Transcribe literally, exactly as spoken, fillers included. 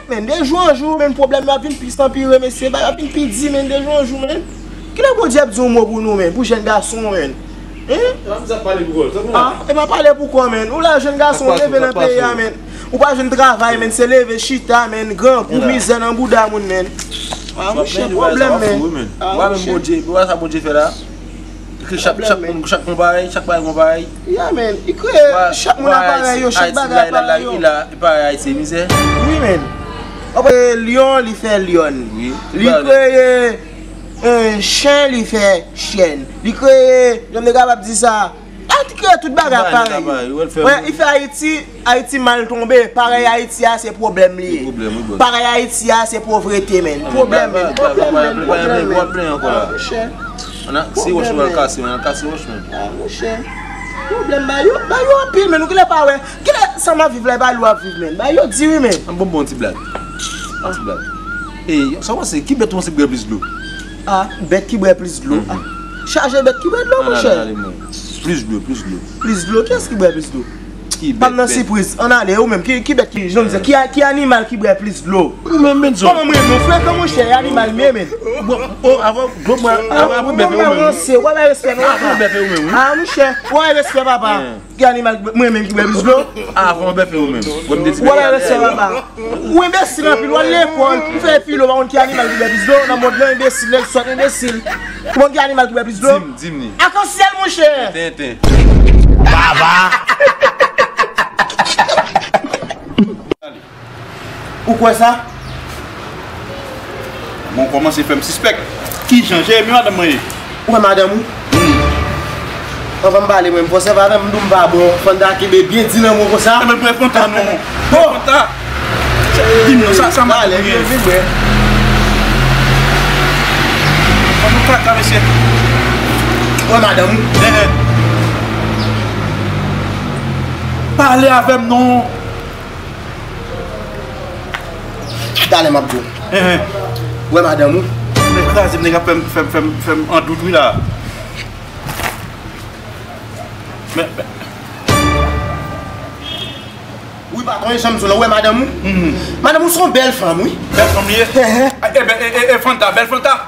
Men, de jou an jou, men, pwoblèm yo ap vin pi anpire, mesye, bagay ap vin pi di, men, de jou an jou, men. Kilè Bondye ap di yon mo pou nou, men, pou jèn gason, men? Hein? E pa misye ap pale pou kò l, sa pou mwen. Ah, e pa pale pou kò, men. Ou la, jèn gason, ou leve nan peyi a, men. Ou pa jwenn travay, men, se leve chita, men, grangou, mizè nan bouda moun, men. Ah, monchè, pwoblèm, men. Ah, monchè. Bondye, ou wè sa Bondye fè la? Li kreye chak, chak moun, chak moun parèy, chak bagay moun parèy. Yeah, man. Li kreye chak moun aparèy yo, chak bagay aparèy yo. Li parèy Ayiti, mizè. Wi, man. Apre lyon, li fè lyòn. Wi. Li kreye, eh, chen, li fè chèn. Li kreye, jan m te kapab di sa, ah, li kreye tout bagay aparèy yo. Wè, li fè Ayiti, Ayiti mal tonbe. Parèy Ayiti a, se pwoblèm li ye. Parèy Ayiti a, se povrete, men. Pwoblèm, men. Pwoblèm, men. Pwoblèm, men. Ah, monchè. Ann, si wòch nou al kase, ann al kase wòch, men. Ah, monchè. Pwoblèm, bagay yo, bagay yo anpil, men. Nou genlè pa wè. Genlè sa m ap viv la, e pa li w ap viv, men. Bagay yo di, wi, men. Ann bon, bon ti blag. Bon ti blag. E, sa w panse, ki bèt ou panse ki bwè plis dlo? Ah, bèt ki bwè plis dlo? Ah, chaje bèt ki bwè dlo, monchè. Plis dlo, plis dlo. Plis dlo? Kiyès ki bwè plis dlo? Ki bèt, pa m nan sipriz. Ann ale, ou menm, ki, ki bèt ki, jan m di, ki, ki animal ki bwè plis dlo? Ou menm, men, kòman m renmen w, frekan, monchè, e animal m ye, men. Bon, o, avan, dlo m bwè, avan, avan bèf e ou menm. Ou pa ranse, ou pa bay respè, non, papa. Avan bèf e ou menm, wi. Ah, monchè, ou pa bay respè, papa. Ki animal ki bwè, mwen menm ki bwè plis dlo? Avan bèf e ou menm. Ou pa bay respè, papa. Ou enbesil anpil, w al lekòl, ou fè filo, pa konn ki animal ki bwè plis dlo nan mond lan, enbesil, nèg sòt, enbesil. Ou konn ki animal ki bwè plis dlo? Di m, di m li. Akansyèl, monchè. Tenten. Baba. Ou kwè sa? Bon, kòmanse fè m sispèk. Kijan Jeremi madanm mwen ye? Ou wè madanm ou? Hmm. Anvan m pale, mwen, m fò sèvi avè m, m di w m pa bon. Fò n ta kenbe byen di nan mwen konsa. Enben, pran Fanta non. Bon. Fanta. Di m non, sa, sa madanm mwen ye? Vin, vin, vin, vin. Fò nou kaka, mesye. Ou wè madanm ou? Eh, eh. Pale avè m non. Talè m ap di w. Hein, hein. Ou wè madanm ou? Nèg kraze m, nèg ap fè m, fè m, fè m, fè m an dout, wi, la. Men, men. Wi, patwon, e jan m di w la, ou wè madanm ou? Mhm. Madanm ou se yon bèl fanm, wi. Bèl fanm li ye? Hein, hein. Eben, e, e, e, Fanta, bèl Fanta.